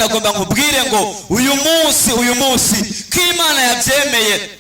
Nagomba nkubwire ngo uyu munsi ko Imana yabyemeye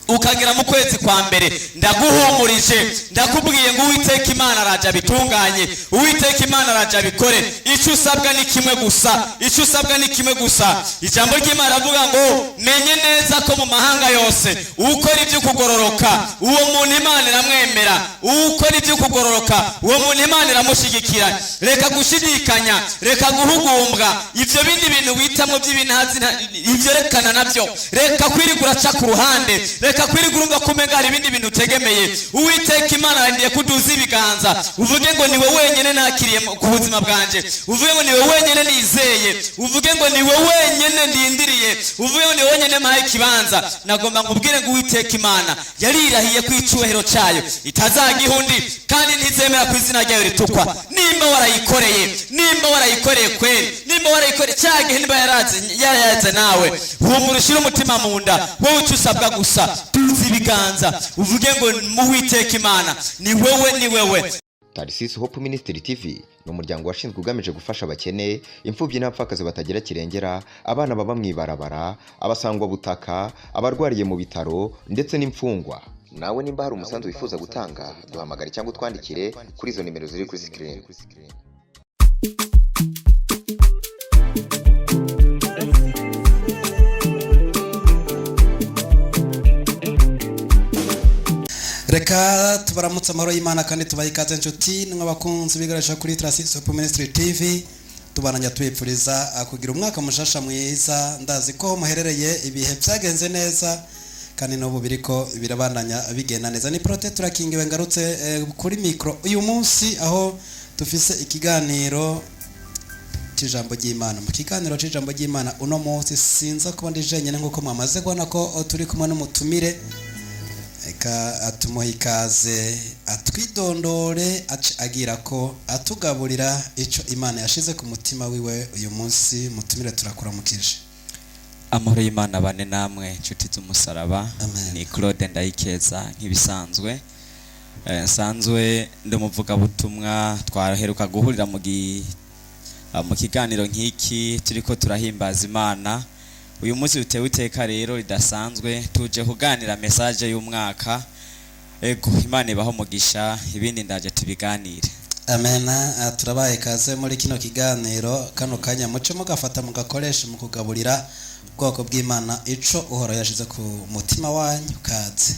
ukagera mu kwezi kwa mbere, ndaguhumurije, ndakubwiye ngo Uwiteka Imana araje abitunganye, Uwiteka Imana araje abikore. Icyo usabwa ni kimwe gusa, icyo usabwa ni kimwe gusa. Ijambo ry'Imana ravuga ngo menye neza ko mu mahanga yose ukora ibyo kugororoka, uwo muntu Imana iramwemera. Ukora ibyo kugororoka, uwo muntu Imana iramushyigikira. Reka gushidikanya, reka guhugumbwa ibyo bindi bintu witamwo by'ibintazi, ibyo rekana nabyo. Reka kwirirwa uraca ku ruhande, reka kwirirwa urumva ko umenga hari ibindi bintu utegemeye. Uwiteka Imana arangiye kuduza ibiganza, uvuge ngo niwe wenyine nakiriye ku buzima bwanjye, uvuge ngo niwe wenyine nizeye, uvuge ngo niwe wenyine ndindiriye, uvuge ngo niwe wenyine mpaye ikibanza. Nagomba nkubwire ngo Uwiteka Imana yarirahiye ko icyubahiro cyayo itazagiha undi, kandi ntizemera ku izina ryayo ritukwa. Nimba warayikoreye, nimba warayikoreye kweri, nimba warayikoreye cya gihe, nimba yarayaze nawe, humura, ushyire umutima mu nda. Wowe icyo usabwa gusa, tuzi ibiganza, uvuge ngo mu Uwiteka Imana ni wowe, ni wewe. Tarisisi Hope Ministry TV ni umuryango washinzwe ugamije gufasha abakene, imfubyi n'abapfakazi batagira kirengera, abana baba mu ibarabara, abasangwabutaka, abarwariye mu bitaro ndetse n'imfungwa. Nawe nimba hari umusanzu wifuza gutanga, duhamagare cyangwa utwandikire kuri izo nimero ziri kuri sikirini. Reka tubaramutse amahoro y'Imana kandi tubahe ikaze, inshuti n'abakunzi bigarasha kuri Trasisi Hope Ministry TV. Tubananya tubipfuriza kugira umwaka mushasha mwiza. Ndazi ko muherereye ibihe byagenze neza, kandi n'ubu biriko birabandanya bigenda neza. Ni Prote turakingiwe ngarutse kuri mikro uyu munsi, aho dufise ikiganiro cy'ijambo ry'Imana. Mu kiganiro cy'ijambo ry'Imana uno munsi sinza kuba ndi jenyine, nk'uko mwamaze kubona ko turi kumwe n'umutumire. Reka atumuhe ikaze, atwidondore, ace agira ko atugaburira icyo Imana yashize ku mutima wiwe uyu munsi. Mutumire, turakuramukije. Amahoro y'Imana bane namwe, inshuti z'umusaraba. Amen. Ni Claude Ndayikeza nk'ibisanzwe. Nsanzwe ndi umuvugabutumwa. Twaheruka guhurira mu kiganiro nk'iki turiko turahimbaza Imana. Uyu munsi dutewe iteka rero ridasanzwe, tuje kuganira message y'umwaka. Ego, Imana ibaho umugisha, ibindi ndaje tubiganire. Amen. Turabaye ikaze muri kino kiganiro. Kano kanya muce mugafata mugakoresha mu kugaburira ubwoko bw'Imana ico Uhoraho yashize ku mutima wanyu. Kaze.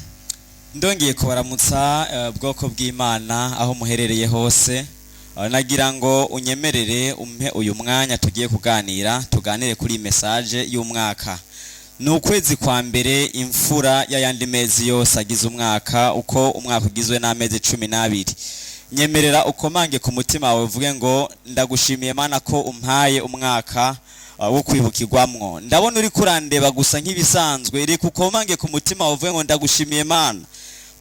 Ndongeye kubaramutsa, bwoko bw'Imana, aho muherereye hose. Nagira ngo unyemerere umpe uyu mwanya tugiye kuganira, tuganire kuri iyi message y'umwaka. Ni ukwezi kwa mbere, imfura y'ayandi mezi yose agize umwaka, uko umwaka ugizwe n'amezi 12. Nyemerera ukomange ku mutima wawe, uvuge ngo ndagushimiye Mana ko umpaye umwaka wo kwibukirwamwo. Ndabona uri kurandeba gusa nk'ibisanzwe. Reka ukomange ku mutima wawe, uvuge ngo ndagushimiye Mana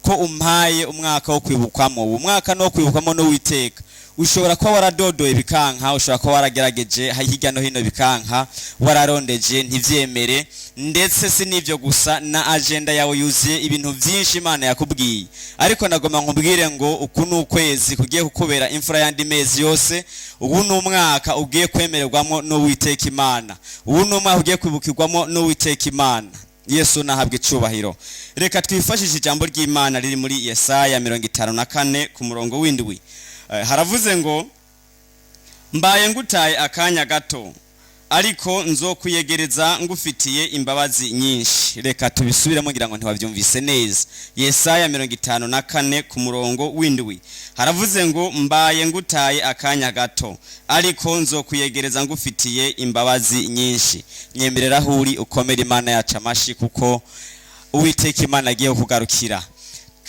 ko umpaye umwaka wo kwibukwamo. Uwo mwaka no kwibukwamo n'Uwiteka. Ushobora kuba waradodoye bikanka, ushobora kuba waragerageje hirya no hino bikanka, wararondeje ntivyemere. Ndetse si n'ibyo gusa, na agenda yawe yuzuye ibintu byinshi Imana yakubwiye. Ariko nagomba nkubwire ngo uku ni ukwezi kugiye kukubera imfura y'andi mezi yose. Ubu ni umwaka ugiye kwemererwamo n'Uwiteka Imana, ubu ni umwaka ugiye kwibukirwamo n'Uwiteka Imana. Yesu nahabwa icubahiro. Reka twifashishe ijambo ry'Imana riri muri Yesaya 54 ku murongo w'indwi. Haravuze ngo mbaye ngutaye akanya gato, ariko nzokwiyegereza ngufitiye imbabazi nyinshi. Reka tubisubiremo ngira ngo ntiwabyumvise neza. Yesaya 54 ku murongo w'indwi haravuze ngo mbaye ngutaye akanya gato, ariko nzokwiyegereza ngufitiye imbabazi nyinshi. Nyemerera aho uri ukomere Imana yacu amashi, kuko Uwiteka Imana agiye kugarukira.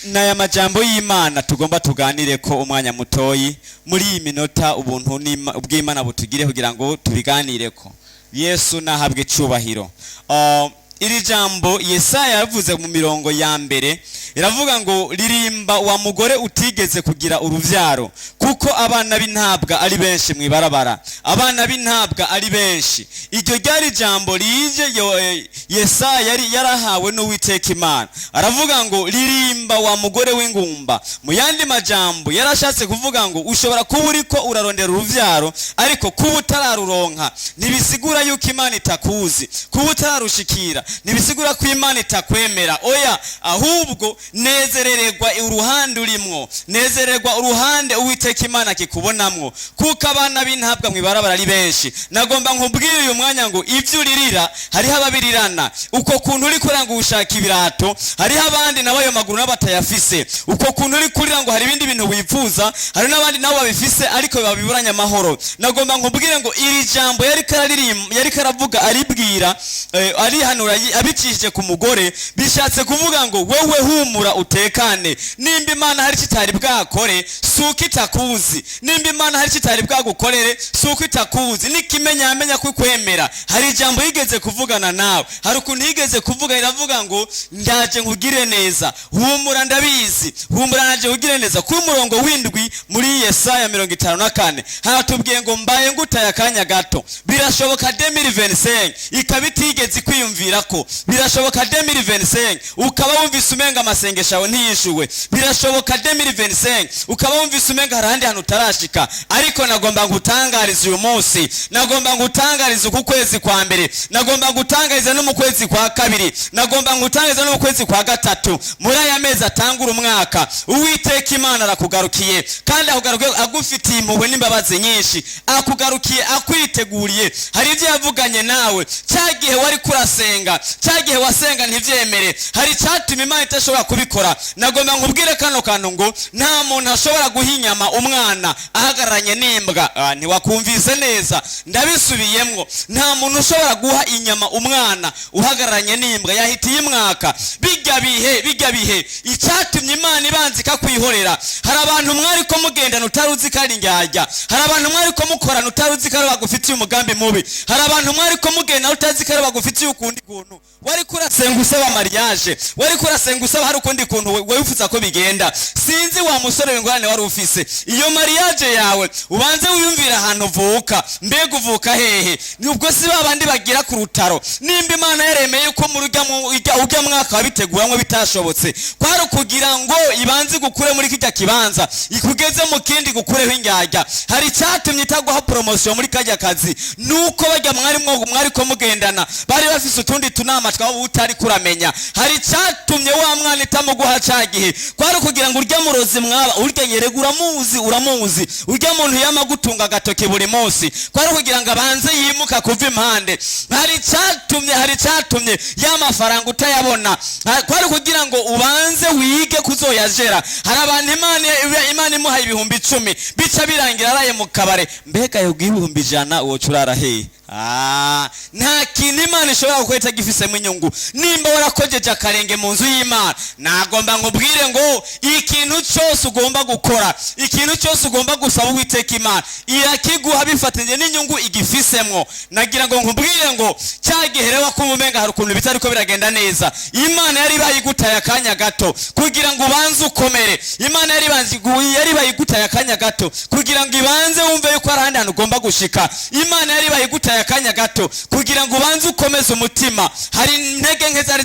N'aya majambo y'Imana tugomba tuganire ko umwanya mutoyi muri iyi minota ubuntu bw'Imana butugire kugira ngo tubiganire ko. Yesu nahabwe icubahiro. Iri jambo Yesaya yavuze mu mirongo ya mbere iravuga ngo ririmba wa mugore utigeze kugira uruvyaro, kuko abana b'intabwa ari benshi mu ibarabara, abana b'intabwa ari benshi. Iryo Iryo ryari ijambo rije Yesaya yari yarahawe n'Uwiteka Imana. Aravuga ngo: "Ririmba wa mugore w'ingumba." Mu yandi majambo, yarashatse kuvuga ngo ushobora kuba uriko urarondera uruvyaro, ariko kuba utararuronka ntibisigura yuko Imana itakuzi. Kuba utararushikira ntibisigura ko Imana itakwemera. Oya, ahubwo nezerererwa uruhande urimwo, nezererwa uruhande Uwiteka Imana akikubonamwo, kuko abana b'intabwa mw'ibarabara ari benshi. Nagomba nkubwire uyu mwanya ngo ibyo uririra hariho ababirirana. Uko kuntu uri kurira ngo ushaka ibirato, hariho abandi nabo ayo maguru nabo batayafise. Uko kuntu uri kurira ngo hari ibindi bintu wifuza, hari n'abandi nabo babifise ariko babiburanye amahoro. Nagomba nkubwire ngo iri jambo yariko aravuga, aribwira, arihanura abicishije ku mugore, bishatse kuvuga ngo wewe humura, utekane. Nimba Imana hari kitari bwakore, si uko itakuzi. Nimba Imana hari kitari bwagukorere, si uko itakuzi. N'ikimenyamenya ko ikwemera, hari ijambo yigeze kuvugana nawe, hari ukuntu yigeze kuvuga, iravuga ngo: "Ndaje nkugire neza, humura, ndabizi, humura, naje nkugire neza." Kuri umurongo w'indwi muri Yesaya 54 haratubwiye ngo: "Mbaye ngutaye akanya gato." Birashoboka 2025 ikaba itigeze ikwiyumvira ko, birashoboka 2025 ukaba wumvise umenga amasengesho yawe ntiyishuwe, birashoboka 2025 ukaba wumvise umenga hari ahandi hantu utarashika. Ariko nagomba ngutangarize uyu munsi, nagomba ngutangarize uku kwezi kwa mbere, nagomba ngutangarize no mu kwezi kwa kabiri, nagomba ngutangarize no mu kwezi kwa gatatu. Muri aya mezi atangura umwaka, Uwiteka Imana arakugarukiye, kandi akugarukiye agufitiye impuhwe n'imbabazi nyinshi, akugarukiye akwiteguriye. Hari ibyo yavuganye nawe cya gihe wari kurasenga, cya gihe wasenga ntibyemere. Hari icyatumye Imana idashobora kubikora. Nagomba nkubwire kano kantu ngo nta muntu ashobora guha inyama umwana ahagararanye n'imbwa. Ntiwakumvise neza, ndabisubiyemwo: nta muntu ushobora guha inyama umwana uhagararanye n'imbwa, yahita iyimwaka. Bijya bihe icyatumye Imana ibanza ikakwihorera, hari abantu mwari ko mugendana utari uzi ko ari indyarya, hari abantu mwari ko mukorana utari uzi ko ari bagufitiye umugambi mubi, hari abantu mwari ko mugenda utazi ko ari bagufitiye ukundi kuntu. Wari kurasenga usaba mariage, wari kurasenga usaba hari ukundi kuntu wifuza ko bigenda. Sinzi wa musore w'ingorane wari ufise iyo mariage yawe, ubanze wiyumvira ahantu uvuka. Mbega uvuka hehe? Ubwo si ba bandi bagira ku rutaro? Nimba Imana yaremeye ko muri ujya mwaka wabiteguramwo bitashobotse, kwari ukugira ngo ibanze igukure muri kijya kibanza, ikugeze mu kindi, gukureho indyarya. Hari icyatumye itaguha promotion muri kajya kazi, nuko bajya mwari ko mugendana bari bafise utundi tunama twaba utari kuramenya. Hari icyatumye wa mwana itamuguha ca gihe, kwari ukugira ngo urya murozi mwaba urya yerega, uramuzi, uramuzi, urya muntu yama gutunga agatoki buri munsi, kwari kugira ngo abanze yimuka kuva impande. Hari icyatumye ya mafaranga utayabona, kwari kugira ngo ubanze wige kuzoyajera. Hari abantu Imana imuhaye 10,000, bica birangira araye mu kabare. Mbega yoguha 100,000, woca urara hehe? Nta kintu Imana ishobora gukora itagifisemo inyungu. Nimba warakojeje akarenge mu nzu y'Imana, nagomba nkubwire ngo ikintu cyose ugomba gukora, ikintu cyose ugomba gusaba Uwiteka Imana, irakiguha bifatanyije n'inyungu igifisemwo. Nagira ngo nkubwire ngo cya gihe rero wakumva umenga hari ukuntu bitariko biragenda neza, Imana yari bayigutaye akanya gato kugira ngo ubanze ukomere. Imana yari bayigutaye akanya gato kugira ngo ibanze wumve yuko hari ahandi hantu ugomba gushika. Imana yari bayigutaye akanya gato kugira ngo ubanze ukomeze umutima. Hari intege nke zari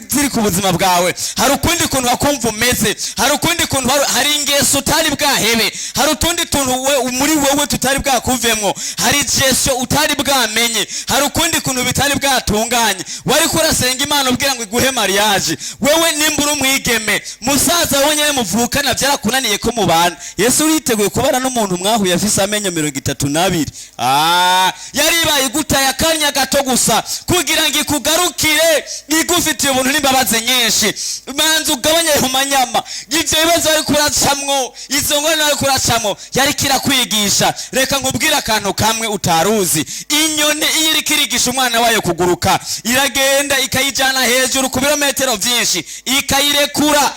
ziri ku buzima bwawe, hari ukundi kuntu wakumva umeze, hari ukundi kuntu hari ingeso utari bwahebe, hari utundi tuntu muri wowe tutari bwakuvemwo, hari jesho utari bwamenye, hari ukundi kuntu bitari bwatunganye. Wari kurasenga Imana ubwira ngo iguhe mariage. Wewe nimba uri umwigeme, musaza wenyine muvukana byarakunaniye ko mubana. Yesu, uriteguye kubana n'umuntu mwahuye afise amenyo 32? Yari ibaye igutaye akanya gato gusa kugira ngo ikugarukire igufitiye ubuntu n'imbabazi nyinshi. Manza ugabanye mu manyama. Ibyo bibazo wari kuracamwo, izo ngorane wari kuracamwo, yari kirakwigisha. Reka nkubwire akantu kamwe utaruzi: inyoni iyo iriko irigisha umwana wayo kuguruka, iragenda ikayijana hejuru ku birometero byinshi, ikayirekura.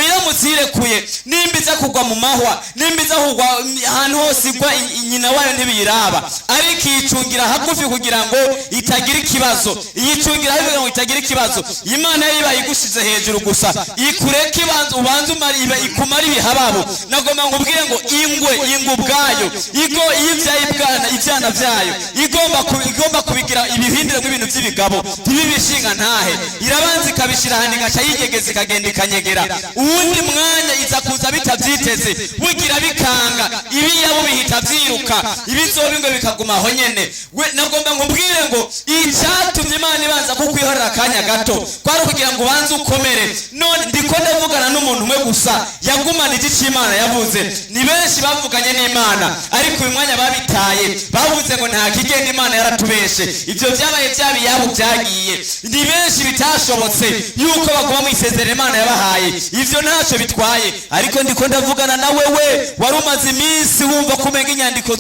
Iramutse irekuye, nimba iza kugwa mu mahwa, nimba iza kugwa ahantu hose igwa, nyina wayo ntibiyiraba, ariko iyicungira hagufi kugira ngo itagira ikibazo, iyicungira hagufi kugira ngo itagira ikibazo. Imana yo iba igushize hejuru gusa ikureke, ibanza ubanze umare, ikumara ibihababo. Nagomba nkubwire ngo ingwe ubwayo igo iyo ibyaye ibyana byayo igomba kubigira. by'ibigabo, ntibibishinga ntahe. Irabanza ikabishyira ahantu, igaca yigegeza, ikagenda ikanyegera. Uwundi mwanya iza kuza bitabyiteze, bugira bikanga, ibiyabo bihita byiruka, ibizoba ngo bikaguma aho nyene. We nagomba nkubwire ngo icyatumye Imana ibanza kukwihorera akanya gato kwari ukugira ngo ubanze ukomere. None ndiko ndavugana n'umuntu umwe gusa yagumana iki cy'Imana yavuze. Ni benshi bavuganye n'Imana, ariko uyu mwanya babitaye, bavuze ngo nta kigenda, Imana yaratubeshe, ibyo byabaye bya biyabo byagiye. Ni benshi bitashobotse yuko baguma mu isezerano Imana yabahaye. Ibyo ntacyo bitwaye, ariko ndiko ndavugana na wewe wari umaze iminsi wumva ko umenga inyandiko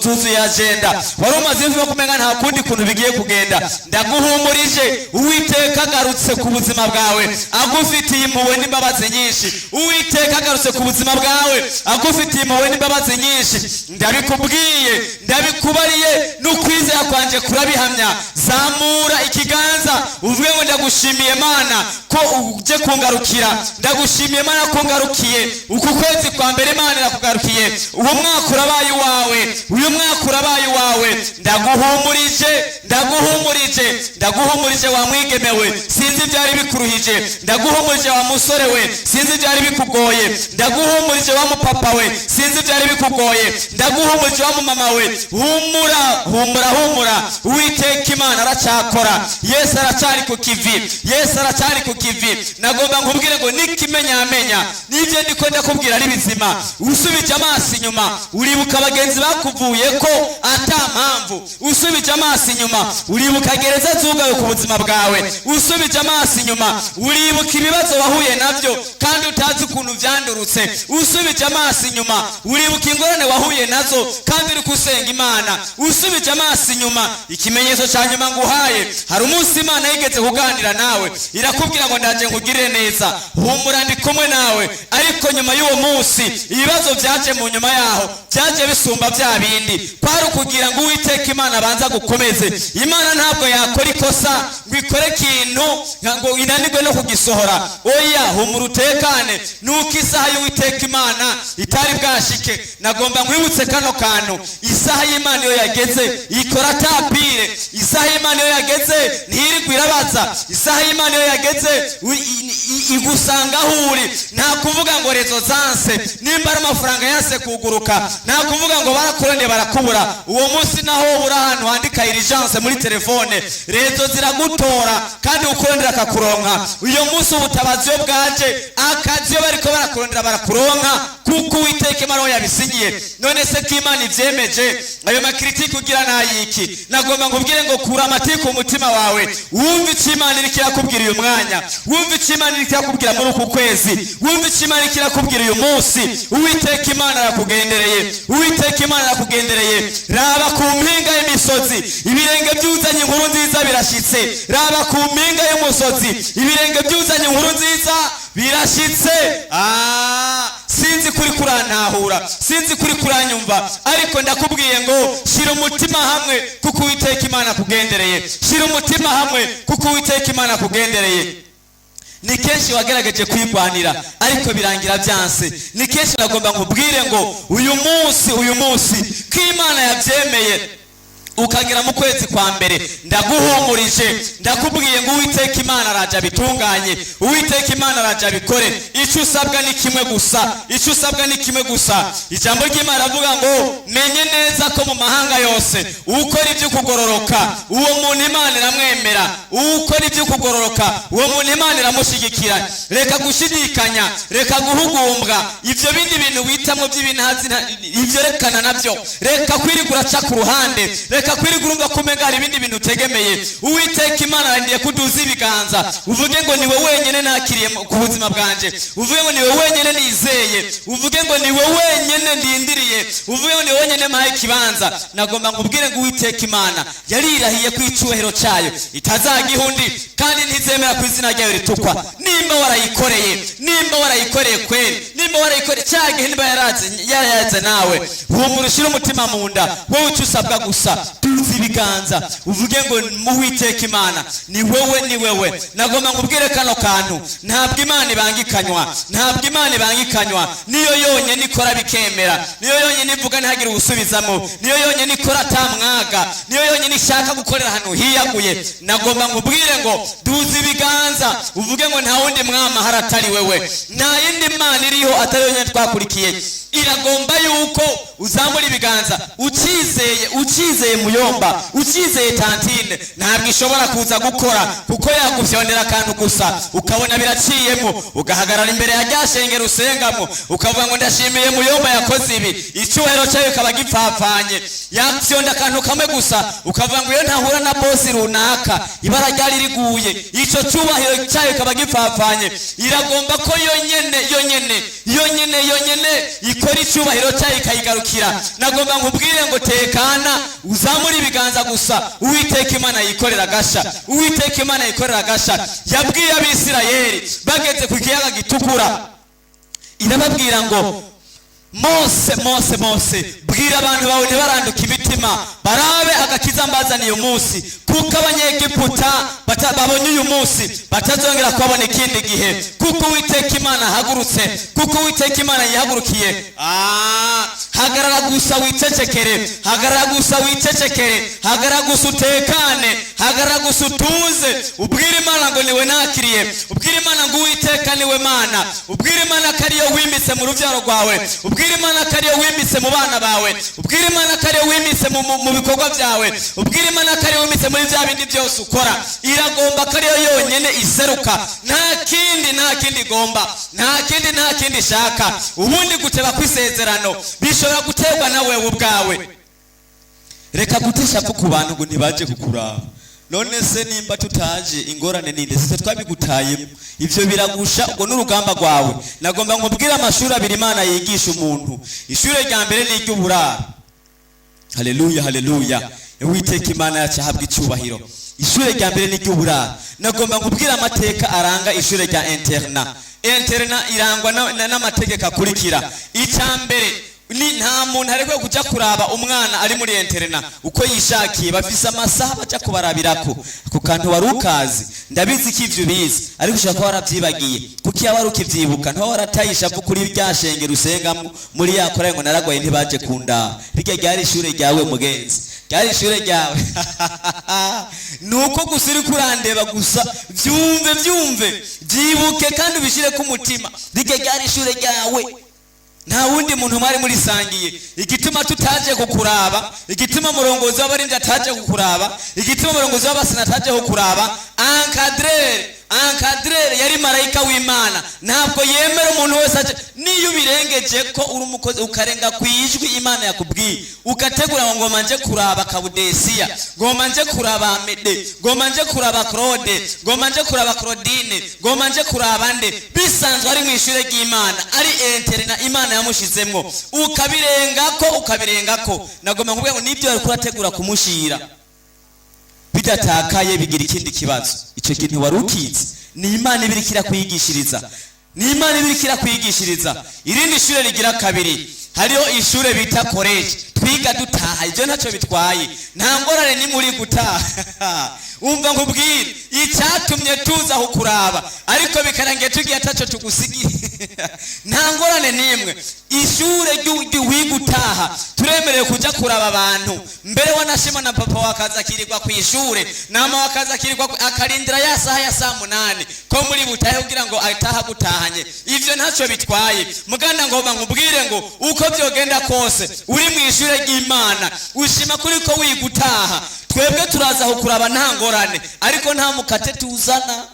zuzuye agenda, wari umaze iminsi wumva ko umenga nta kundi kuntu bigiye kugenda. Ndaguhumurije, Uwiteka agarutse ku buzima bwawe agufitiye impuhwe n'imbabazi nyinshi. Uwiteka agarutse ku buzima bwawe agufitiye impuhwe n'imbabazi nyinshi. Ndabikubwiye, ndabikubariye, n'ukwizera kwanje kurabihamya. Zamura ikiganza uvuge ngo: "Ndagushimiye Mana ko uje kungarukira. Ndagushimiye Mana ko ungarukiye." Uku kwezi kwa mbere Imana irakugarukiye. Uwo mwaka urabaye uwawe, uyu mwaka urabaye uwawe. Ndaguhumurije, ndaguhumurije, ndaguhumurije wa mwigemewe, sinzi ibyari bikuruhije. Ndaguhumurije wa musore we, sinzi ibyari bikugoye. Ndaguhumurije wa mupapa we, sinzi ibyari bikugoye. Ndaguhumurije wa mumama we. Humura, humura, humura! Uwiteka Imana aracyakora. Yesu aracyari ku kivi, Yesu aracyari ku kivi. Nagomba nkubwire ngo n'ikimenyamenya n'ibyo ndiko ndakubwira ari bizima. Usubije amaso inyuma, uribuka abagenzi bakuvuye ko ata mpamvu. Usubije amaso inyuma, uribuka gereza zugawe ku buzima bwawe. Usubije amaso inyuma, uribuka ibibazo wahuye nabyo kandi utazi ukuntu byandurutse. Usubije amaso inyuma, uribuka ingorane wahuye nazo kandi uri gusenga Imana. Usubije amaso inyuma, ikimenyetso cya nyuma nguhaye, hari umunsi Imana yigeze kuganira nawe irakubwira ngo: "Ndaje nkugirire neza, humura, ndi kumwe nawe." Ariko nyuma y'uwo munsi ibibazo byaje mu nyuma yaho byaje bisumba bya bindi. Kwari ukugira ngo Uwiteka Imana abanza gukomeze. Imana ntabwo yakora ikosa ngo ikore ikintu ngo inanirwe no kugisohora. Oya, humura, utekane, nuko isaha y'Uwiteka Imana itari bwashike. Nagomba nkwibutse kano kantu: isaha y'Imana iyo yageze ikora tapire. Isaha y'Imana iyo yageze ntirirwa irabaza. Isaha y'Imana iyo yageze igusanga aho uri. Nta kuvuga ngo réseau zanse, nimba ari amafaranga yanse kuguruka, nta kuvuga ngo barakurondeye barakubura. Uwo munsi naho ubura ahantu handika urgence muri telefone, réseau ziragutora kandi ukurondera akakuronka. Uyo munsi ubutabazi iyo bwaje, akazi iyo bariko barakurondera barakuronka, kuko Uwiteka Imana we yabisinyiye. None se ko Imana ibyemeje, ayo ma critiques ugira nayiki? Nagomba nkubwire ngo kura amatiku umutima wawe, wumve icyo Imana iriko irakubwira uyu mwanya, wumve icyo Imana iriko irakubwira muri uku kwezi, wumve icyo Imana iriko irakubwira uyu munsi. Uwiteka Imana arakugendereye, Uwiteka Imana arakugendereye. Raba ku mpinga y'imisozi, ibirenge byuzanye inkuru nziza birashyitse. Raba ku mpinga y'umusozi, ibirenge byuzanye inkuru nziza birashyitse. Ah, sinzi kuri kurantahura, sinzi kuri kuranyumva, ariko ndakubwiye ngo shyira umutima hamwe kuko Uwiteka Imana akugendereye. Shyira umutima hamwe kuko Uwiteka Imana akugendereye. Ni kenshi wagerageje kwirwanira ariko birangira byanse. Ni kenshi. Nagomba nkubwire ngo uyu munsi, uyu munsi ko Imana yabyemeye ukagera mu kwezi kwa mbere, ndaguhumurije, ndakubwiye ngo Uwiteka Imana araje abitunganye, Uwiteka Imana araje abikore. Icyo usabwa ni kimwe gusa, icyo usabwa ni kimwe gusa. Ijambo ry'Imana ravuga ngo: "Menye neza ko mu mahanga yose ukora ibyo kugororoka, uwo muntu Imana iramwemera. Ukora ibyo kugororoka, uwo muntu Imana iramushyigikira." Reka gushidikanya, reka guhugumbwa. Ibyo bindi bintu witamo by'ibintazi, ibyo rekana nabyo. Reka kwirirwa uraca ku ruhande, reka kwirirwa urumva ko umenga hari ibindi bintu utegemeye. Uwiteka Imana arangiye kuduza ibiganza, uvuge ngo: "Niwe wenyine nakiriye ku buzima bwanje." Uvuge ngo: "Niwe wenyine nizeye." Uvuge ngo: "Niwe wenyine ndindiriye." Uvuge ngo: "Niwe wenyine mpaye ikibanza." Nagomba nkubwire ngo Uwiteka Imana yarirahiye ko icyubahiro cyayo itazagiha undi, kandi ntizemera ku izina ryayo ritukwa. Nimba warayikoreye, nimba warayikoreye kweri, nimba warayikoreye cya gihe, nimba yaraze yarayaze nawe, humura, ushyire umutima mu nda. Wowe icyo usabwa gusa Tuzi ibiganza, uvuge ngo: "Muwiteka Imana, ni wewe, ni wewe." Nagomba nkubwire kano kantu: ntabwo Imana ibangikanywa, ntabwo Imana ibangikanywa. Niyo yonyine ikora bikemera, niyo yonyine ivuga ntihagire uwusubizamo, niyo yonyine ikora atamwaga, niyo yonyine ishaka gukorera ahantu hiyaguye. Nagomba nkubwire ngo duze ibiganza, uvuge ngo: "Nta wundi mwami ahari atari wewe, nta yindi Mana iriho atari yonyine twakurikiye." Iragomba yuko uzamura ibiganza ukizeye, ukizeye muyomba, ukizeye tantine. Ntabwo ishobora kuza gukora kuko yagufyondera akantu gusa, ukabona biraciyemo, ugahagarara imbere ya rya shengero usengamo, ukavuga ngo: "Ndashimiye muyomba yakoze ibi." Icyubahiro cyayo kikaba gipfapfanye. Yafyonda akantu kamwe gusa, ukavuga ngo: "Iyo ntahura na bosi runaka, ibara ryari riguye." Icyo cyubahiro cyayo kikaba gipfapfanye. Iragomba ko yonyene, yonyene, yonyene, yonyene ikora, icyubahiro cyayo ikayigarukira. Nagomba nkubwire ngo tekana, uzamure ibiganza gusa, Uwiteka Imana yikorera agasha, Uwiteka Imana yikorera agasha. Yabwiye Abisirayeli bageze ku kiyaga Gitukura, irababwira ngo: "Mose, Mose, Mose, bwira abantu bawe ntibaranduke imitima, barabe agakiza mbazaniye umunsi, kuko Abanyegiputa babonye uyu munsi batazongera kubabona ikindi gihe, kuko Uwiteka Imana ahagurutse, kuko Uwiteka Imana yihagurukiye." Ah, hagarara gusa wicecekere, hagarara gusa wicecekere, hagarara gusa utekane, hagarara gusa utuze, ubwire Imana ngo niwe nakiriye, ubwire Imana ngo Uwiteka niwe Mana, ubwire Imana ko ariyo wimitse mu rubyaro rwawe, ubwire Imana ko ariyo wimitse mu bana bawe, ubwire Imana ko ariyo wimitse mu bikorwa byawe, ubwire Imana ko ariyo wimitse muri bya bindi byose ukora. Iragomba ko ariyo yonyine iseruka, nta kindi, nta kindi igomba, nta kindi, nta kindi ishaka. Ubundi guteba kw'isezerano bishobora guterwa na wewe ubwawe. Reka guta ishavu ku bantu ngo ntibaje kukuraba. None se nimba tutaje, ingorane ninde? Sitwe twabigutayemo. Ivyo biragusha, ubwo n'urugamba rwawe. Nagomba nkubwire amashuri abiri Imana yigisha umuntu. Ishure rya mbere ni iry'uburaro. Haleluya, haleluya! Uwiteka Imana yacu ahabwa icyubahiro. Ishure rya mbere ni iry'uburaro. Nagomba nkubwire amateka aranga ishure rya internat. Internat irangwa n'amategeko akurikira. Icya mbere ni nta muntu arekwiye kujya kuraba umwana ari muri internat uko yishakiye. Bafise amasaha baja kubarabirako. Ako kantu wari ukazi? Ndabizi ko ivyo ubizi, ariko ushobora kuba warabyibagiye, kuko iyo wari ukivyibuka ntiba warataye ishavu kuri rya shengero usengamwo, muri ya korali, ngo: "Naragwaye ntibaje kundaba." Rirya ryari ishure ryawe, mugenzi, ryari ishure ryawe. Nuko gusa uriko urandeba gusa, vyumve, vyumve, vyibuke kandi ubishire ku mutima: rirya ryari ishure ryawe, nta wundi muntu mwari murisangiye. Igituma tutaje kukuraba, igituma umurongozi w'abarinzi ataje kukuraba, igituma umurongozi w'abasina ataje kukuraba, encadreur, encadreur yari marayika w'Imana, ntabwo yemera umuntu wese aje. Niyo ubirengeje ko uri umukozi, ukarenga ku ijwi Imana yakubwiye, ugategura ngo ngoma nje kuraba Kabudesiya, ngoma nje kuraba Amede, ngoma nje kuraba Claude, ngoma nje kuraba Claudine, ngoma nje kuraba nde, bisanzwe ari mu ishure ry'Imana, ari internat Imana yamushizemwo, ukabirengako, ukabirengako, nagomba nkubwira ngo nibyo wari kurategura kumushira bidatakaye, bigira ikindi kibazo. Icyo kintu wari ukizi? Ni Imana ibiriko irakwigishiriza, ni Imana ibiriko irakwigishiriza. Irindi shure rigira kabiri, hariho ishure bita collège, twiga dutaha. Ibyo ntacyo bitwaye, nta ngorane ni muri gutaha. Umva nkubwire icyatumye tuza kukuraba ariko bikarangiye tugiye ataco tugusigiye, nta ngorane n'imwe. Ishure wiga utaha, turemerewe kuja kuraba abantu. Mbere wanashima na papa wakaza akirirwa ku ishure, nama wakaza akirirwa akarindira ya saha ya saa 8 ko muri butahe kugira ngo ataha gutahanye. Ivyo ntacyo bitwaye. Muganda, ngomba nkubwire ngo uko byogenda kose, uri mu ishure ry'Imana, ushima kuri ko wiga utaha, twebwe turaza kukuraba, nta ngorane, ariko nta mukate tuzana,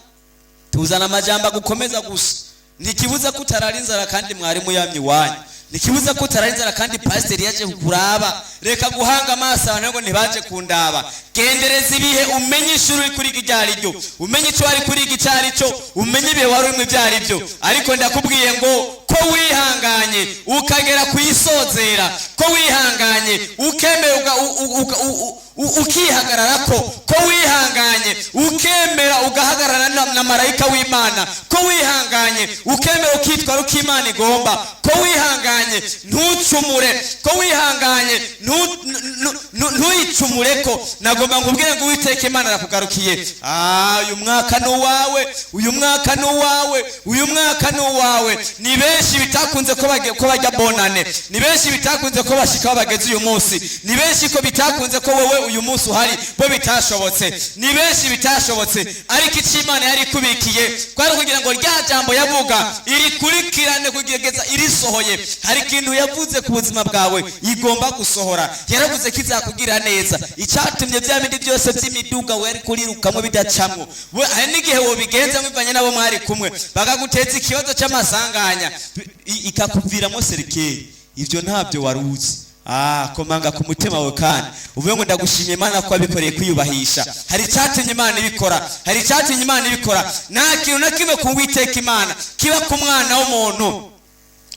tuzana amajambo agukomeza gusa. Ntikibuza ko utarara inzara kandi mwarimu yamye iwanyu, ntikibuza ko utarara inzara kandi pasiteri yaje kukuraba. Reka guhanga amaso abantu ngo ntibaje kundaba. Gendereza ibihe, umenye ishuri uri kuriga iryo ari ryo, umenye icyo wari kuriga icyo ari cyo, umenye ibihe wari urimo ibyo ari byo. Ariko ndakubwiye ngo ko wihanganye ukagera ku isozera, ko wihanganye ukemera ukihagarara, ko wihanganye ukemera ugahagarara. na marayika w'Imana, ko wihanganye ukemera ukitwara uko Imana igomba, ko wihanganye ntucumure, ko wihanganye ntuyicumure, ko nagomba nkubwire ngo Uwiteka Imana arakugarukiye. Uyu mwaka ni uwawe, uyu mwaka ni uwawe, uyu mwaka ni uwawe. Ni benshi bitakunze ko bajya bonane, ni benshi bitakunze ko bashika aho bageze uyu munsi, ni benshi ko bitakunze ko wowe uyu munsi uhari, bo bitashobotse, ni benshi bitashobotse. Ariko icyo Imana yari ikubikiye kwari kugira ngo rya jambo yavuga irikurikirane kugeza irisohoye. Hari ikintu yavuze ku buzima bwawe igomba gusohora. Yaravuze ko izakugira neza. Icyatumye bya bindi byose by'imiduga wari kurirukamwo bidacamwo, hari n'igihe wobigenza bivanye n'abo mwari kumwe, bakaguteza ikibazo cy'amasanganya, ikakuviramo cercueil. Ibyo ntabyo wari uzi. Komanga ku mutima wawe kandi uvuge ngo: "Ndagushimye Imana ko wabikoreye kwiyubahisha." Hari icyatumye Imana ibikora, hari icyatumye Imana ibikora. Nta kintu na kimwe ku Witeka Imana kiba ku mwana w'umuntu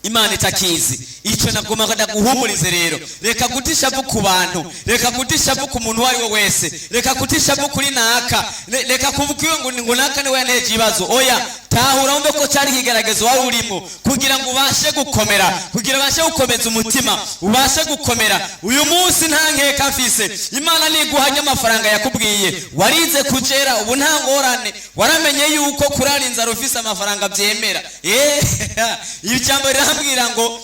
Imana itakizi. Icyo nagomba ndaguhumurize rero: reka guta ishavu ku bantu, reka guta ishavu ku muntu uwo ari we wese, reka guta ishavu kuri naka, reka kuvuga iyo ngo naka niwe yanteje ibibazo. Oya, tahura wumve ko cyari ikigaragazo wari urimo kugira ngo ubashe gukomera, kugira ubashe gukomeza umutima, ubashe gukomera. Uyu munsi nta nkeka mfise, Imana niguhanye amafaranga yakubwiye. Warize kugera ubu, nta ngorane, waramenye yuko kurara inzara ufise amafaranga byemera. Iri jambo rirambwira ngo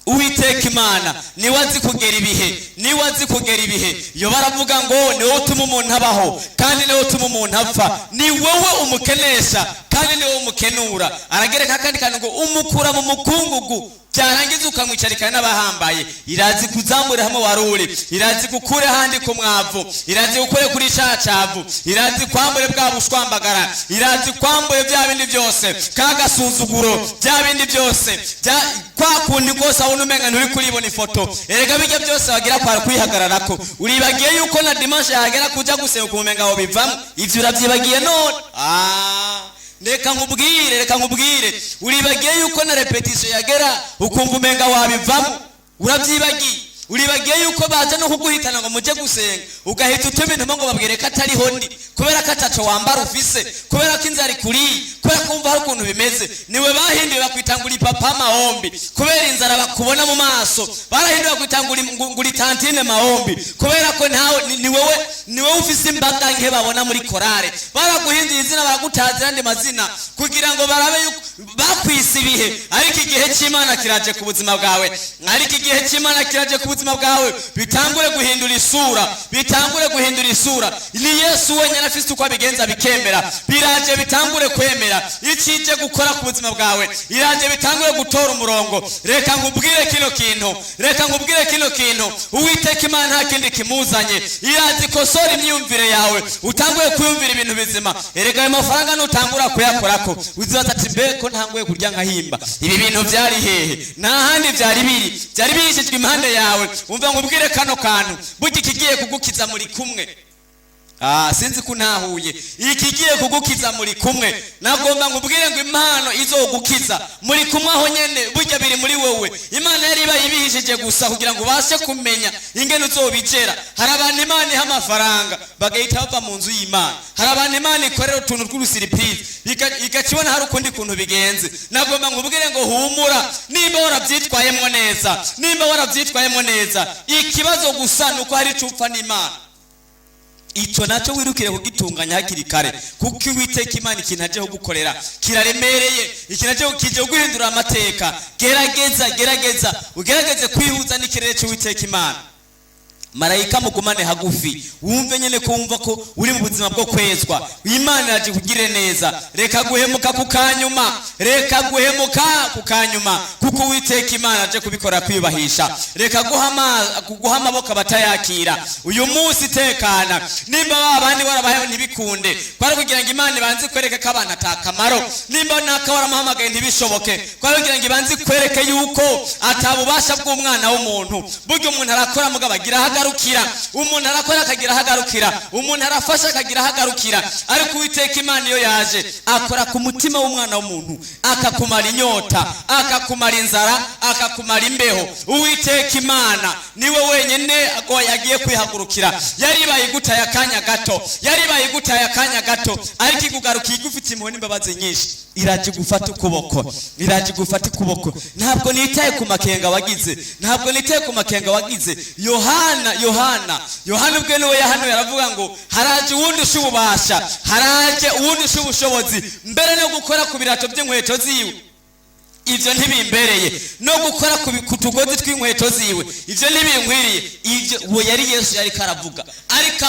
Uwiteka Imana niwe azi kugera ibihe, niwe azi kugera ibihe. Iyo baravuga ngo ni wowe utuma umuntu abaho kandi niwe utuma umuntu apfa, ni wowe umukenesha kandi ni wowe umukenura. Aragereka akandi kantu ngo umukura mu mukungugu, byarangiza ukamwicarikana n'abahambaye. Irazi kuzamura hamwe wari uri, irazi gukure ahandi ku mwavu, irazi gukure kuri ca cavu, irazi kwambure bwa bushwambagara, irazi kwambure bya bindi byose, ka gasuzuguro, bya bindi byose, kwa kundi kose abona umenga nturi kuribona ifoto. Erega bijya byose wagira kwara kwihagararako. Uribagiye yuko na dimanche yagera kuja gusenga umenga aho bivamo? Ivyo uravyibagiye none? Reka nkubwire, reka nkubwire, uribagiye yuko na répétition yagera ukumva umenga wabivamo? Urabyibagiye? Uribagiye yuko baje no kuguhitana ngo muje gusenga, ugahita utuma intumwa ngo babwire ko atariho ndi, kubera ko ataco wambara ufise, kubera ko inzara ikuriye, kubera ko wumva hari ukuntu bimeze? Niwe bahinduye bakwita ngo uri papa mahombi kubera inzara bakubona mu maso. Barahinduye bakwita ngo uri tantine mahombi kubera ko ntawe ni wewe ufise imbaga nke babona muri korale. Baraguhinduye izina, baragutazira andi mazina kugira ngo barabe yuko bakwise ibihe. Ariko igihe cy'Imana kiraje ku buzima bwawe, ariko igihe cy'Imana kiraje ku buzima bwawe, bitangure guhindura isura, bitangure guhindura isura. Ni Yesu wenyine afise uko abigenza bikemera. Biraje bitangure kwemera ikije gukora ku buzima bwawe, iraje bitangure gutora umurongo. Reka nkubwire kino kintu, reka nkubwire kino kintu: Uwiteka Imana nta kindi kimuzanye, irazi ikosora imyumvire yawe, utangure kwiyumvira ibintu bizima. Erega ayo mafaranga nutangura kuyakorako uzibaza ati: "Mbe ko ntanguye kurya nkahimba, ibi bintu byari hehe?" Nta handi byari biri, byari bihishijwe impande yawe. Umva nkubwire kano kantu: burya ikigiye kugukiza muri kumwe. Sinzi ko ntahuye. Ikigiye kugukiza muri kumwe. Nagomba nkubwire ngo impano izogukiza muri kumwe aho nyene, burya biri muri wowe. Imana yari ibaye ibihishije gusa kugira ngo ubashe kumenya ingene uzobigera. Hari abantu Imana iha amafaranga bagahita bava mu nzu y'Imana. Hari abantu Imana ikorera utuntu tw'urusurprise, igakibona hari ukundi kuntu bigenze. Nagomba nkubwire ngo humura, nimba warabyitwayemo neza, nimba warabyitwayemo neza. Ikibazo gusa ni uko hari icyo upfa n'Imana. Icyo nacyo wirukire kugitunganya hakiri kare, kuko Uwiteka Imana ikintu aje kugukorera kiraremereye, ikintu aje kije guhindura amateka. Gerageza, gerageza, ugerageze kwihuza n'ikirere cy'Uwiteka Imana. Marayika mugumane hagufi, wumve nyene ko wumva ko uri mu buzima bwo kwezwa. Imana iraje kugire neza. Reka guhemuka ku kanyuma, reka guhemuka ku kanyuma, kuko Uwiteka Imana aje kubikora kwiyubahisha. Reka guha amaboko abatayakira uyu munsi. Tekana, nimba ba bandi warabahewe ntibikunde, kwari kugira ngo Imana ibanze ikwereke ko abantu atakamaro. Nimba naka waramuhamagaye ntibishoboke, kwari kugira ngo ibanze ikwereke yuko atabubasha bw'umwana w'umuntu. Burya umuntu arakora mugabo agira ahagarikira. agarukira, umuntu arakora akagira aho agarukira, umuntu arafasha akagira aho agarukira, ariko Uwiteka Imana iyo yaje akora ku mutima w'umwana w'umuntu, akakumara inyota, akakumara inzara, akakumara imbeho. Uwiteka Imana niwe wenyine ngo yagiye kwihagurukira. Yaribaye igutaye akanya gato, yaribaye igutaye akanya gato, ariko igugarukiye igufite impuhwe n'imbabazi nyinshi. Iraje gufata ukuboko, iraje gufata ukuboko. Ntabwo nitaye ku makenga wagize, ntabwo nitaye ku makenga wagize. Yohana, Yohana, Yohana ubwe niwe yahanuye, aravuga ngo haraje uwundi usha ububasha, haraje uwundi usha ubushobozi, mbere no gukora ku birato by'inkweto ziwe ibyo ntibimbereye, no gukora ku tugozi tw'inkweto ziwe ibyo ntibinkwiriye. Ibyo uwo yari Yesu yari karavuga, ariko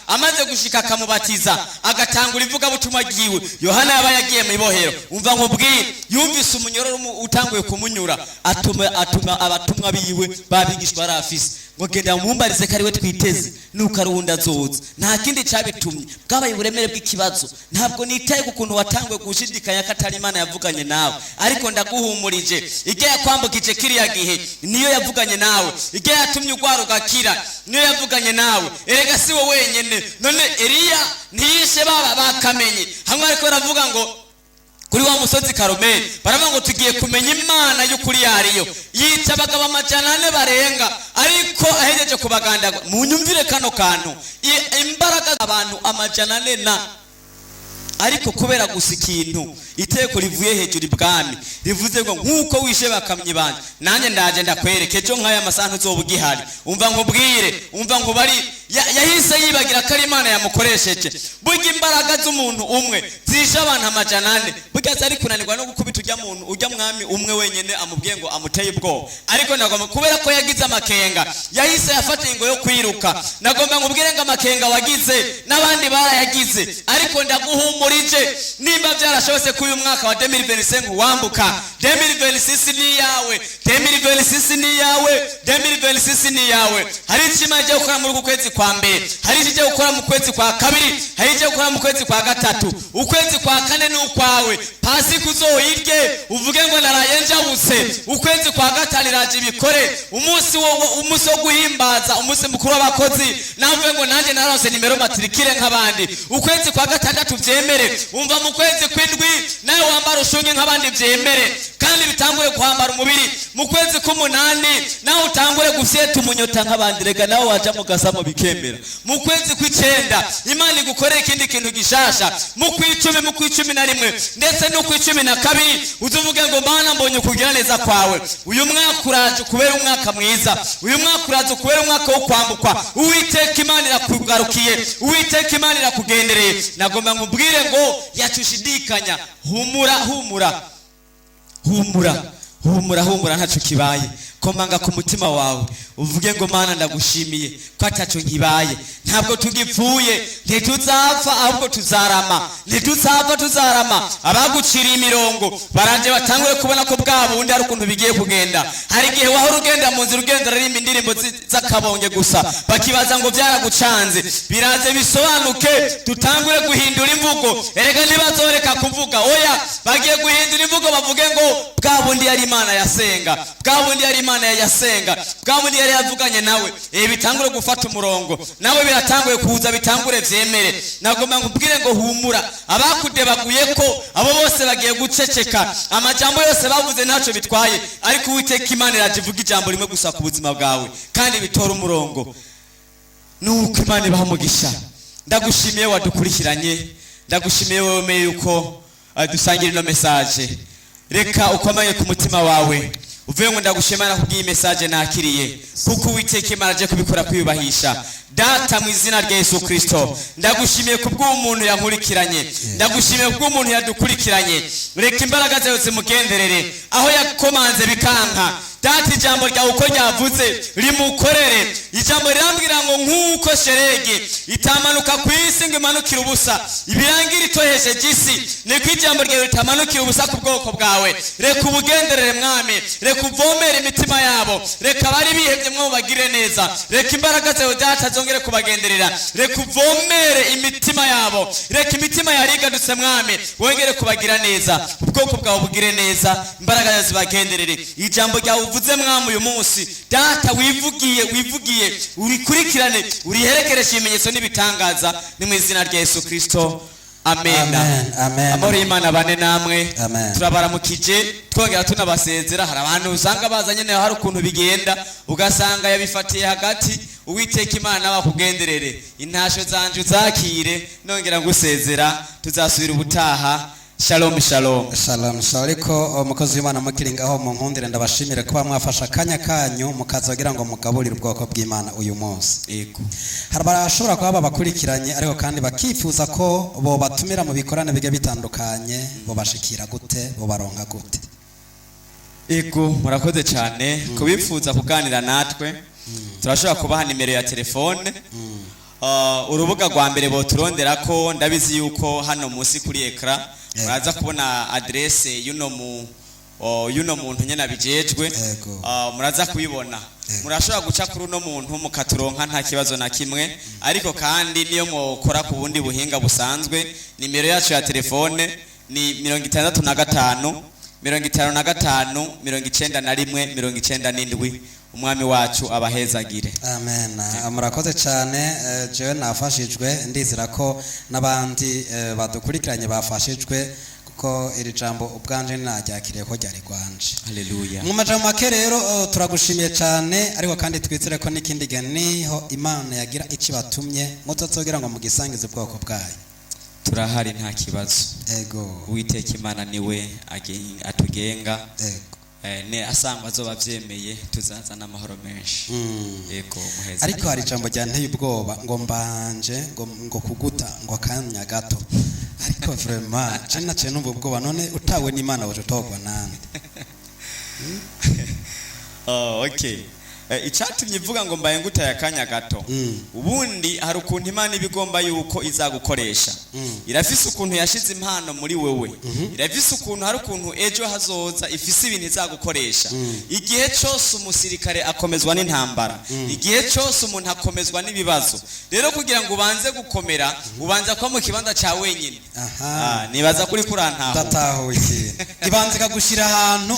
amaze gushika akamubatiza, agatangura ivugabutumwa ryiwe. Yohana yaba yagiye mu ibohero. Umva nkubwire, yumvise umunyororo utanguye kumunyura, atuma abatumwa biwe babigishwa yari afise ngo: "Genda mumbarize ko ari we twiteze, nuko ari uwundi azoza." Nta kindi cyabitumye, bwabaye uburemere bw'ikibazo. Ntabwo nitaye ku kuntu watanguye gushidikanya ko atari Imana yavuganye nawe, ariko ndaguhumurije: ibyo yakwambukije kiriya gihe niyo yavuganye nawe, ibyo yatumye urwara ugakira niyo yavuganye nawe. Erega si wowe wenyine. None Eliya ntiyishe baba bakamenye hamwe, ariko baravuga ngo kuri wa musozi Karumeli, baravuga ngo tugiye kumenya Imana y'ukuri yariyo. Yica abagabo 400 barenga, ariko ahejeje kubagandagura, munyumvire kano kantu, imbaraga abantu 400 na, ariko kubera gusa ikintu, iteko rivuye hejuru ibwami rivuze ngo: "Nk'uko wishe bakamyi banje, nanjye ndaje ndakwereke ejo nk'aya masaha ntuzoba ugihari." Umva nkubwire, umva nkubari, yahise yibagira ko ari Imana yamukoresheje. Burya imbaraga z'umuntu umwe zishe abantu 400, burya zari kunanirwa no gukubita ujya muntu, ujya mwami umwe wenyine amubwiye ngo amuteye ubwoba. Ariko nagomba, kubera ko yagize amakenga, yahise yafata ingo yo kwiruka. Nagomba nkubwire ngo amakenga wagize n'abandi barayagize, ariko ndaguhumurije: nimba byarashobotse ko uyu mwaka wa 2025 wambuka, 2026 ni iyawe, 2026 ni iyawe, 2026 ni iyawe. Hari icyo Imana igiye gukora muri uku kwezi kwa mbere, hari icyo igiye gukora mu kwezi kwa kabiri, hari icyo igiye gukora mu kwezi kwa gatatu, ukwezi kwa kane ni ukwawe. Pasika uzoyirye uvuge ngo naraye njabutse. Ukwezi kwa gatanu iraje ibikore, umunsi wo guhimbaza umunsi mukuru w'abakozi, nawe uvuge ngo nanjye naronse numéro matricule nk'abandi. Ukwezi kwa gatandatu byemere. Umva, mu kwezi kw'indwi nawe wambara ushunge nk'abandi, byemere kandi bitangure kwambara umubiri. Mu kwezi k'umunani nawe utangure gufyeta umunyota nk'abandi, reka nawe waja mu gasamo bikemera. Mu kwezi kw'icenda Imana igukorera ikindi kintu gishasha. Mu kw'icumi, mu kw'icumi na rimwe, ndetse no kw'icumi na kabiri, uzuvuge ngo: "Mana, mbonye ukugira neza kwawe." Uyu mwaka uraje kubera umwaka mwiza, uyu mwaka uraje kubera umwaka wo kwambukwa. Uwiteka Imana irakugarukiye, Uwiteka Imana irakugendereye. Nagomba nkubwire ngo yacushidikanya, humura, humura, humura, humura, humura, ntacyo kibaye. Komanga ku mutima wawe uvuge ngo: "Mana, ndagushimiye ko ataco nkibaye." Ntabwo tugipfuye, ntituzapfa, ahubwo tuzarama. Ntituzapfa, tuzarama. Abaguciriye imirongo baranje batangure kubona ko bwa bundi hari ukuntu bigiye kugenda. Hari igihe wahora ugenda mu nzira, ugenda uririmba indirimbo z'akabonge gusa, bakibaza ngo byaragucanze. Biraze bisobanuke, dutangure guhindura imvugo. Erega ntibazoreka kuvuga, oya, bagiye guhindura imvugo, bavuge ngo bwa bundi yari Imana yasenga, bwa bundi yari Imana yasenga, bwa bundi yari yavuganye nawe. Bitangure gufata umurongo, nawe biratanguye kuza, bitangure vyemere. Nagomba nkubwire ngo humura. Abakudebaguye ko abo bose bagiye guceceka, amajambo yose bavuze ntacyo bitwaye, ariko Uwiteka Imana iraje ivuga ijambo rimwe gusa ku buzima bwawe kandi bitora umurongo. Nuko Imana ibaha umugisha. Ndagushimiye wadukurikiranye, ndagushimiye wowe wemeye yuko dusangira ino message. Reka ukomanye ku mutima wawe uvuye ngo: "Ndagushima kubw'iyi message nakiriye, kuko Uwiteka Imana aje kubikora kwiyubahisha." Data, mu izina rya Yesu Kirisito, ndagushimiye kubw'umuntu yankurikiranye, ndagushimiye kubw'umuntu yadukurikiranye. Reka imbaraga zawe zimugenderere aho yakomanze bikanka. Data, ijambo ryawe uko ryavuze rimukorere. Ijambo rirambwira ngo nk'uko sheregi Itamanuka ku isi ngo imanukire ubusa, ibirangira itohesheje isi, niko ijambo ryawe ritamanukira ubusa ku bwoko bwawe. Reka ubugenderere, Mwami, reka uvomere imitima yabo, reka abari bihebye mwo bagire neza, reka imbaraga zawe, Data, zongere kubagenderera, reka uvomere imitima yabo, reka imitima yarigadutse, Mwami, wongere kubagira neza, ubwoko bwawe bugire neza, imbaraga zawe zibagenderere. Ijambo ryawe uvuze, Mwami, uyu munsi, Data, wivugiye, wivugiye, urikurikirane, uriherekereshe ibimenyetso n'ibitangaza. Ni mu izina rya Yesu Kristo, amen. Amen, amen. Amahoro y'Imana bane namwe. Amen. Turabaramukije, twongera tunabasezera. Hari abantu usanga bazanye nayo, hari ukuntu bigenda ugasanga yabifatiye hagati. Uwiteka Imana bakugenderere, intasho zanje uzakire, nongera ngusezera, tuzasubira ubutaha. Shalom, shalom. Shalom, shalom. Ariko umukozi w'Imana mukiri ngaho, mu nkundire ndabashimire kuba mwafashe akanya kanyu mukaza kugira ngo mugaburire ubwoko bw'Imana uyu munsi. Yego. Hari abashobora kuba babakurikiranye ariko kandi bakifuza ko bobatumira mu bikorane bigiye bitandukanye, bobashikira gute, bobaronka gute? Ego, murakoze cyane. Kubifuza kuganira natwe, turashobora kubaha nimero ya telefone. Urubuga rwa mbere boturondera ko, ndabizi yuko hano munsi kuri écran muraza kubona adresse y'uno muntu nyene abijejwe. Muraza kubibona. Murashobora guca kuri uno muntu mukaturonka, nta kibazo na kimwe. Ariko kandi niyo mwokora ku bundi buhinga busanzwe, nimero yacu ya telefone ni 65 55 91 97. Umwami wacu abahezagire. Amen. Murakoze cyane. Jewe nafashijwe, ndizera ko n'abandi badukurikiranye bafashijwe, kuko iri jambo ubwanje naryakiriye ko ryari rwanje. Haleluya. Mu majambo make rero, turagushimiye cyane, ariko kandi twizere ko n'ikindi gihe niho Imana yagira icyo batumye muzozogira ngo mugisangize ubwoko bwayo. Turahari, nta kibazo. Uwiteka Imana niwe atugenga. Ne asangwa azoba avyemeye, tuzazana amahoro menshi. Ego, muheza. Ariko hari ijambo ryanteye ubwoba, ngo mbanje ngo kuguta ngo akanya gato, ariko vraiment je naciye numva ubwoba. None utawe n'Imana waje utogwa nande? Oh, okay. Icatumye ivuga ngo mbaye ngutaye akanya gato, ubundi hari ukuntu Imana iba igomba yuko izagukoresha. Irafise ukuntu yashize impano muri wewe, irafise ukuntu, hari ukuntu ejo hazoza ifise ibintu izagukoresha. Igihe cose umusirikare akomezwa n'intambara, igihe cose umuntu akomezwa n'ibibazo. Rero kugira ngo ubanze gukomera, ubanza kuba mu kibanza ca wenyine. Aha. Ah, nibaza kuri kurantaho. Ndatahuye ikintu, ibanza ikagushira ahantu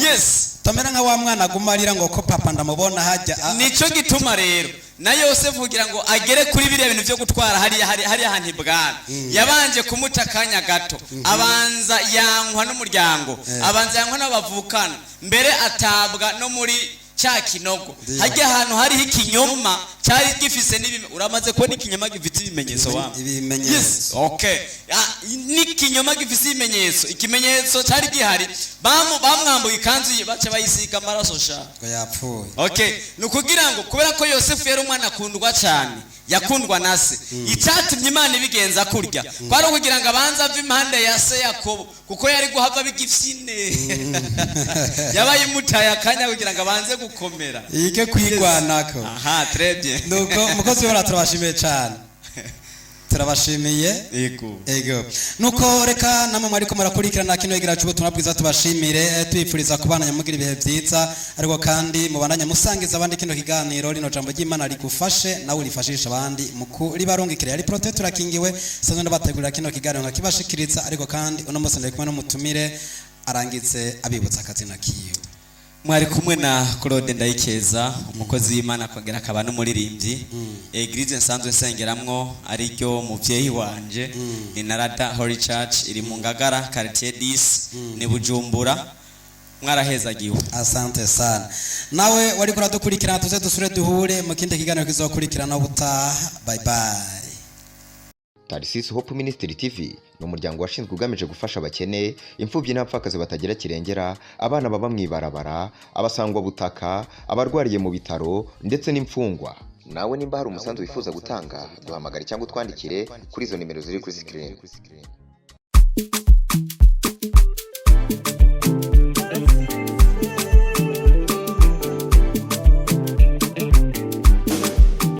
tamera nka wa mwana aguma arira ngo ko papa ndamubona hajya Nico gituma rero na Yosefu, kugira ngo agere kuri biriya bintu byo gutwara hariya hariya hantu ibwami, yabanje kumuta akanya gato, abanza yankwa n'umuryango, abanza yankwa n'abavukana, mbere atabwa no muri cya kinogo. Ndiyo. Hajya ahantu hariho ikinyoma cyari gifise n'ibime. Uramaze kubona ikinyoma gifite ibimenyetso wa? Ibimenyetso. Yes, okay. Ah, n'ikinyoma gifise ibimenyetso. Ikimenyetso cyari gihari, bamwambuye ikanzu ye, baca bayisiga amaraso sha. Ngo yapfuye. Okay, ni ukugira ngo, kubera ko Yosefu yari umwana akundwa cyane, yakundwa na se, icyatumye Imana ibigenza kurya kwari ukugira ngo abanze ave impande ya se Yakobo, kuko yari guhava bigifyine. Yabaye imutaye akanya kugira ngo abanze gukomera. Yige kwigwanako. Aha, très bien. Nuko umukozi w'Imana, turabashimiye cyane, turabashimiye. Yego. Ego, nuko reka namwe mwariko murakurikirana kino kiganiro cy'ubutumwa bwiza tubashimire, tubifuriza kubana mugira ibihe byiza, ariko kandi mubandanye musangiza abandi kino kiganiro. Rino jambo ry'Imana rigufashe, nawe urifashisha abandi mu kuribarungikira. Yari Prote turakingiwe, sanzwe ndabategurira kino kiganiro nkakibashikiriza, ariko kandi uno munsi ndari kumwe n'umutumire, arangitse abibutsa akazina kiwe. Mwari kumwe na Claude Ndayikeza, umukozi w'Imana akongera akaba n'umuririmbyi. Église nsanzwe nsengeramwo, ariryo muvyeyi wanje, ni Narada Holy Church, iri mu Ngagara, quartier 10, ni Bujumbura. Mwarahezagiwe. Asante sana. Nawe wari kuradukurikirana, tuze dusure duhure mu kindi kiganiro kizokurikirana ubutaha. Bye bye. Tarisisi Hope Ministry TV ni umuryango washinzwe ugamije gufasha abakene, imfubyi n'abapfakazi batagira kirengera, abana baba mu ibarabara, abasangwabutaka, abarwariye mu bitaro ndetse n'imfungwa. Nawe nimba hari umusanzu wifuza gutanga, duhamagare cyangwa utwandikire kuri izo nimero ziri kuri screen.